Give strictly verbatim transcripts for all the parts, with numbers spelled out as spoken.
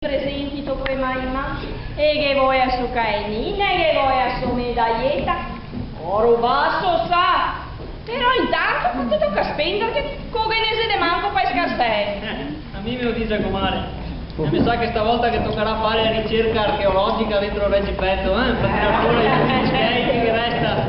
presenti to quei mai, ma e ghe voea so caenina, e ghe voea so medaieta. Oro baso, sa! Però intanto, co te toca spenderghe, co ghe ne xe de manco pa' e scarsee. Eh, a mi me lo dixe a comare. E me sa che stavolta ghe tocarà fare ricerca archeologica dentro el Regipeto, eh? Par tirar fora tuti i schei che resta. Eh.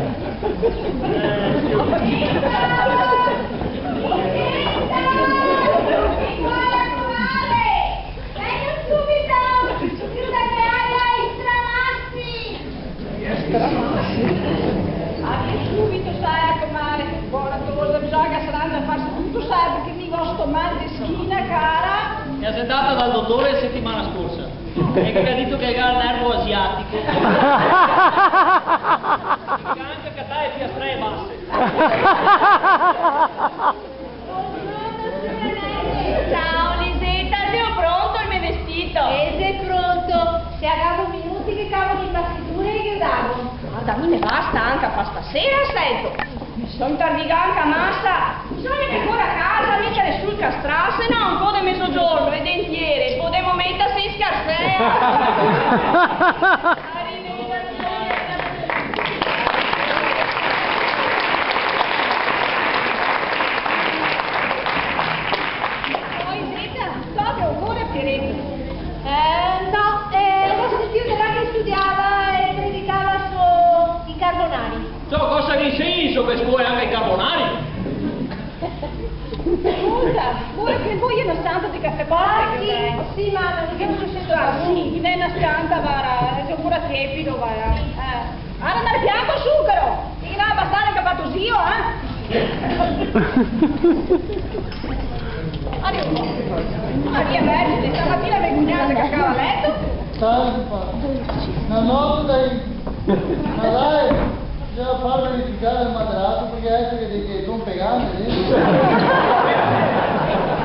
Vengo subito! Scusa che hai i stramazzi! I stramazzi? Anca subito, sa, comare, che bona tosa, bisogna che sarà da farse tuto, sa, parché mi go sto mal de schina, cara. E xe ndata dal dotore la setimana scorsa. E che ga dito che ga el nervo asiatico. Anca catare via tre base. Bongiorno, siora Neri. Ciao, Liseta, xe pronto el me vestito? Eh, xe pronto. Se gavemo minuti che cavo le partiture e ghe dago. Varda, mi me basta anca par stasera, sento. Me so intardigà anca masa. Bisogna che cora a casa a meter su el castrà, se no anca de mezogiorno e dentiere podemo meterse in scarsea. Arrivederci. Oi, Zeta, so che ancora te redi. Eh, no, eh, go sentìo de là che studiava e predicava so i carbonari. Ciò, cosa che insegnisi che scuola anca i carbonari? Scolta, vora che voio na santa de cafè. Ah, sì, sì, mama, mi so sentìa. Sì, ghe n'è na santa, vara, xe ancora tiepido, vara. Eh. Ara, ndar pian co sucaro, che ghe n'è abastante che ga fato zio, eh? Adio. Maria Vergine, stamatina me cugnà che cacava a leto. Salva. Na note dai. Ma dai. Bisogna far verificare el materaso, parché deso che, che son pegante, eh.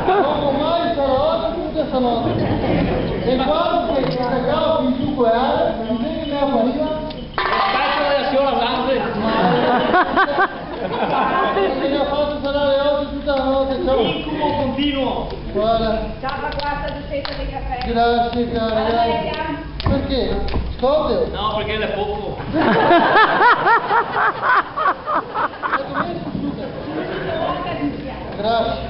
No go mai stanote, tuta stanote. E qua che, che cacao fin su co le ale, no xe che me apariva. Aspeta la siora Sanze. Ma, eh, che me ga fato sarare le oto tuta la note, ciò. Incubo continuo. Varda. Ciapa qua sta duseta de cafè. Grasie, cara, grasie. Parché? Scorte? No, parché l'è poco. Grasie.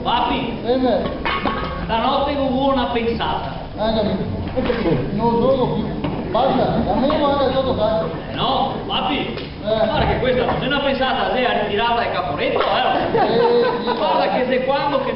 Papi, eh, beh, stanote go vuo na pensata. Ah, capìo. No dormo pì. Basta, a me manca el gioco, dai. Eh, no, papi. Eh. Varda che questa no xe na pensata, xe la ritirata del Caporetto, eh. Eh, sì. Varda che xe quando che